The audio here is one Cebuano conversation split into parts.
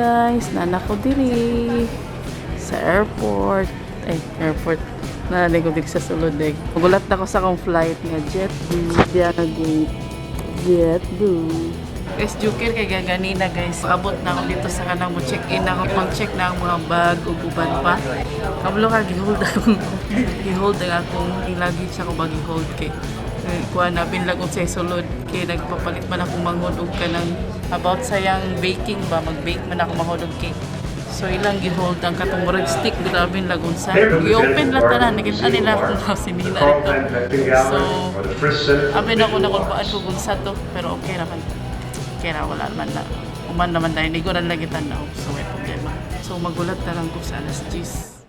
Guys, nana ko diri sa airport. Ay, airport. Nanalig ko diri sa sulod eh. Magulat na ko sa akong flight nga JetBlue. Diya nga gate. JetBlue. Guys, Joker kay gaganina, guys. Abot na ako dito sa kanang mo check-in ako. Pang-check na ang mga bag ug uban pa. Kabalo ka, gihold akong gihold ang akong luggage, ako ba gihold kay kuha na binlag sa sulod kay nagpapalit man ako manghod og kanang about sa yang baking ba, mag-bake man ako manghod og cake. So ilang gihold ang katong murag stick bitaw, binlag unsa gi-open lang tanan, nakita nila akong sinina dito. So amin ako nakulbaan ko kung sa to, pero okay raman, okay ra, wala man na uman naman dahil niguran lagi tanaw, so may problema. So magulat na lang ko sa alas 10.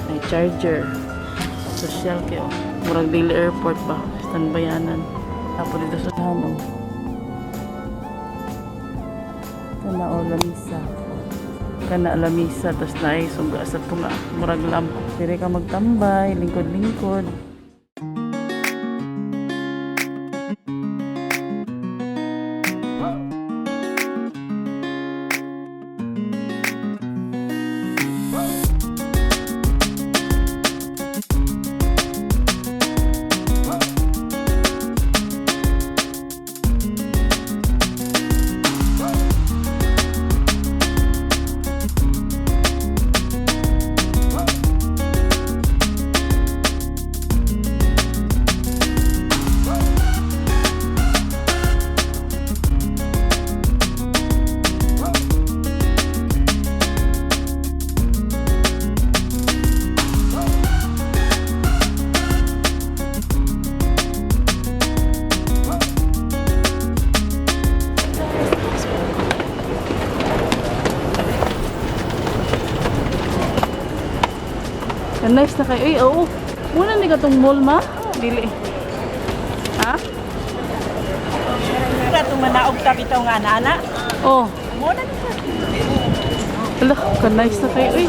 May charger. Social kayo. Murag dili airport ba? Standbayanan. Tapos dito sa ano. Kana o lamisa. Kana lamisa tas naay sungga sa tunga. Murag lamp. Dire ka magtambay, lingkod-lingkod. Nice na kayo. Ay, oo. Muna ni katong mall, ma? Dili. Ha? Wala itong manaog ta bitaw nga ana-ana. Oh. Mo na ni siya. Hala, ka-nice na kayo. Uy.